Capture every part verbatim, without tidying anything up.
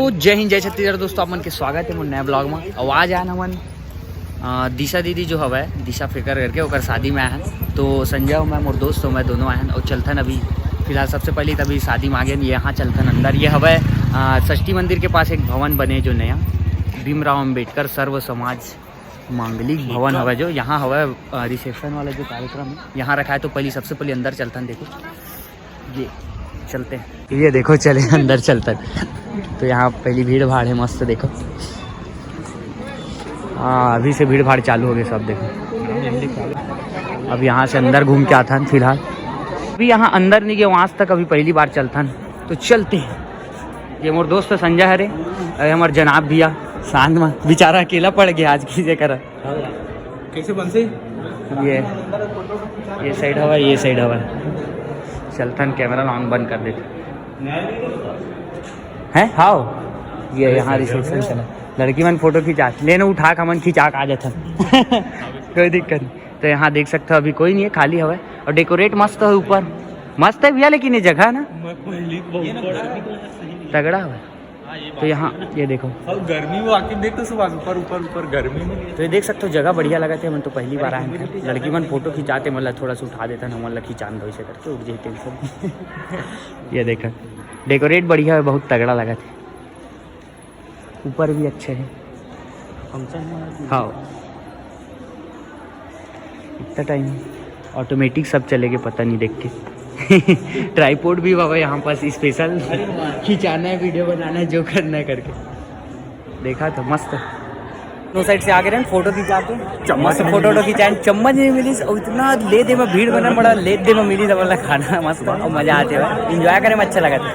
तो जय हिंद, जय छत्तीसगढ़ दोस्तों, आप मन के स्वागत हे मोर नया ब्लॉग में। अउ आज आए हन हमन, अ, दिशा दीदी जो हवय, दिशा फेकर करके, ओकर शादी में आए हन। तो संजय अउ मैं, मोर दोस्त अउ मैं दोनों आए हन अउ चलथन अभी। फिलहाल सबसे पहले तभी शादी में आ गए, यहाँ चलथन अंदर। ये हवय, अ, षष्ठी मंदिर के पास एक भवन बने जो नया, भीमराव अंबेडकर सर्व समाज मांगलिक भवन हवय, जो यहाँ हवय, अ, रिसेप्शन वाला जो कार्यक्रम है, यहाँ रखा है। तो पहली, सबसे पहले अंदर चलथन। देखो, ये चलते हैं, ये देखो, चले अंदर चलथन। तो यहाँ पहली भीड़ भाड़ है मस्त, देखो। हाँ, अभी से भीड़ भाड़ चालू हो गई सब, देखो। अब यहाँ से अंदर घूम के आथन फिलहाल। अभी यहाँ अंदर नहीं गए, वहाँ तक अभी पहली बार चलथन। तो चलते हैं। ये मोर दोस्त संजय हरे, अरे हमार जनाब भैया, शांत में बेचारा अकेला पड़ गया आज, किसे करा। कैसे बन से? ये, ये साइड हवा, ये साइड हवा। चलथन, कैमरा ऑन बंद कर देते हैं। हाव, ये यहाँ रिसेप्शन चला, लड़की मन फोटो खिंचा लेना, उठा के हमन खिंचा के आ जाथन। कोई दिक्कत नहीं। तो यहाँ देख सकते हो, अभी कोई नहीं है, खाली हवा है। और डेकोरेट मस्त है ऊपर, मस्त है भैया, लेकिन ये जगह ना तगड़ा हवा है। तो यहाँ ये देखो, और गर्मी वो आके देख तो सुभाष, ऊपर, ऊपर, ऊपर गर्मी में। तो ये देख सकते हो, जगह बढ़िया लगा थे। हमन तो पहली बार आए हैं, लड़की मन फोटो खिंचाते, मतलब थोड़ा सा उठा देता ना, मतलब खिंचान दो इसे करके उठ जाए टेंशन। ये देखो, डेकोरेट बढ़िया है, बहुत तगड़ा लगा थे। ऊपर भी अच्छे है। हाँ, इतना टाइम ऑटोमेटिक सब चले गए, पता नहीं देख के। ट्राइपोड भी बाबा यहाँ पास स्पेशल, खिंचाना है, वीडियो बनाना है, जो करना है करके। देखा तो मस्त। दोनों साइड से आगे रहे, फोटो खिंचाते। मस्त फोटो वोटो खिंचाए, चम्मच नहीं मिली, और इतना लेट में भीड़ बना, बड़ा लेट में मिली, तो वाला खाना मस्त और मजा आते हुए एंजॉय करे में अच्छा लगा था।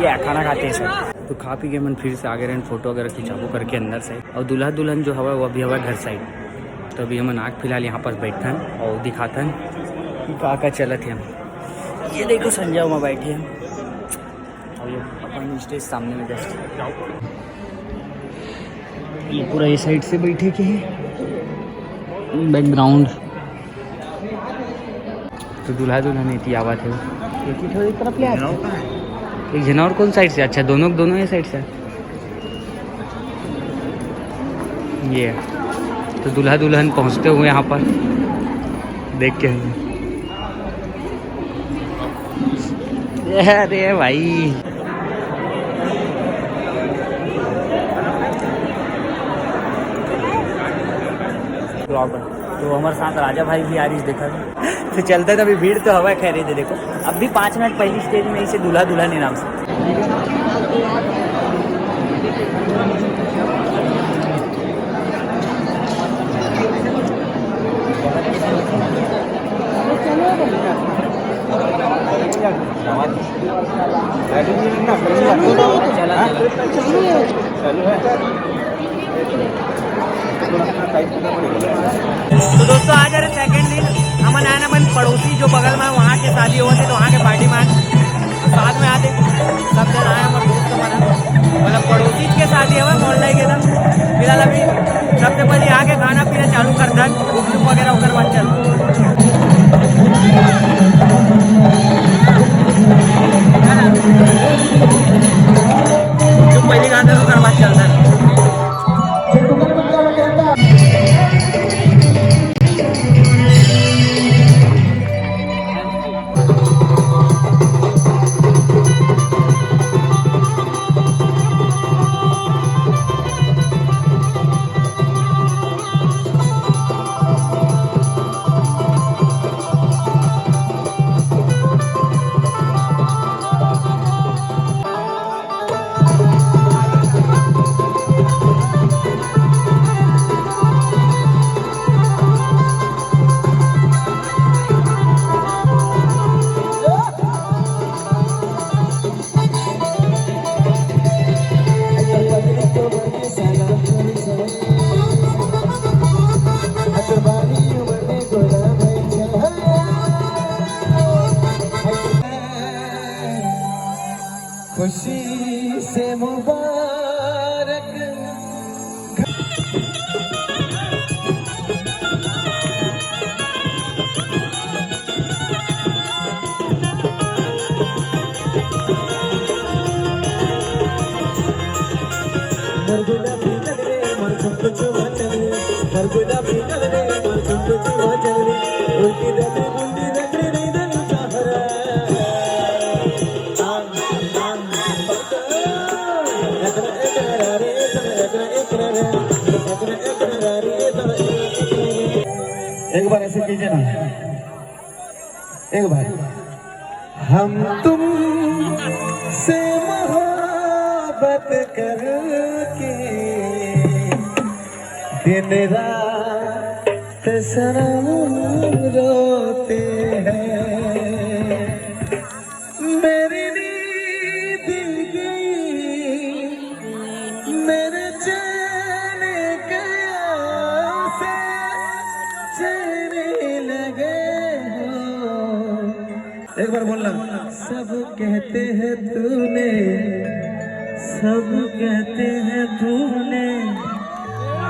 ये खाना खाते हैं सब। तो खा पी के मन फिर से आगे रहे, फोटो वगैरह खिंचाबो करके अंदर से। और दूल्हा दुल्हन जो हवा, वो अभी हवा घर साइड। तो अभी हमन आग फिलहाल यहाँ पर बैठन और दिखाथन कि का का चलत है। हम ये देखो, संजय वहाँ बैठे हैं और ये अपन स्टेज सामने में जस्ट, ये पूरा ये साइड से बैठे के है बैकग्राउंड। तो दूल्हा दुल्हन एती आवत हे। एक ही ठो एक तरफ ले आते। एक झन और कौन साइड से? अच्छा, दोनों, दोनों ये साइड से। ये तो दूल्हा दुल्हन पहुंचते हुए यहाँ पर देख के, अरे भाई। तो हमारे साथ राजा भाई भी आ रही, देखा। तो चलते हैं, अभी भीड़ तो हवा खैर ही दे। देखो, अब भी पाँच मिनट पहली स्टेज में इसे दूल्हा दुल्हन इनाम से। तो दोस्तों, आज हरे सेकंड दिन, हमन आए ना अपन पड़ोसी जो बगल में, वहाँ के शादी होवत हे, तो वहाँ के पार्टी में आए, साथ में आते, सब जन आए, हमारे दोस्त हमारे, मतलब पड़ोसी के शादी हवा मोहल्ला के ना। फिलहाल अभी सबसे पहले आके खाना पीना चालू करता है, गुपचुप वगैरह, ओकर बाद चल। जो पहली गाना था, ओकर बाद चलता है। खुशी से मुबारक। एक बार ऐसे कीजिए ना, एक बार। हम तुम से मोहब्बत करके दिन रात सनम रोते हैं। मेरी नींद गई, मेरे चैन गया से चैन लगे हो। एक बार बोलना। सब कहते हैं तूने, सब कहते हैं तूने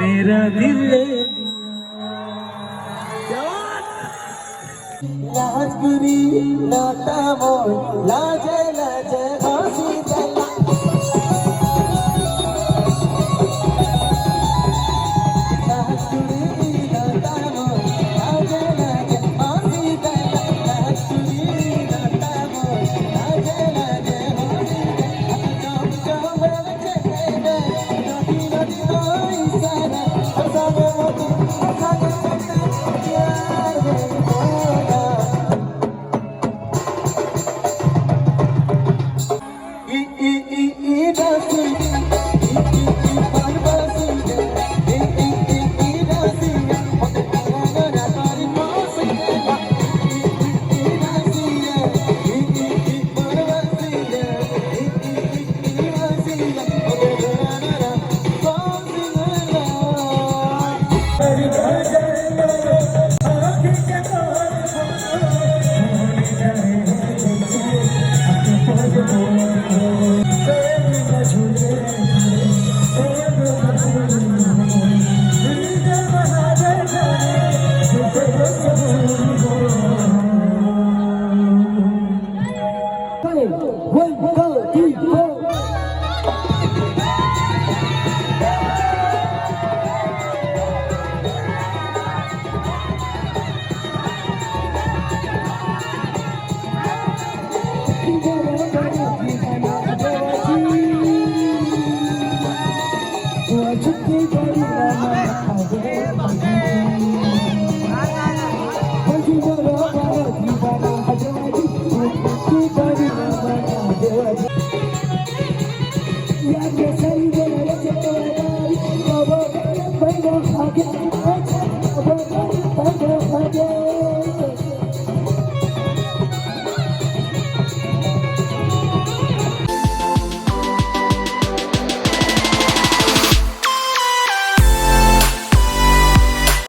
मेरा दिल ले लिया। क्या बात? लाजगिरी नाता मोर, लाजे लाजे हंसी देला। लाजगिरी नाता मोर, लाजे लाजे हंसी देला। लाजगिरी नाता मोर, लाजे लाजे हंसी देला। चौक चौक One, two, three, four.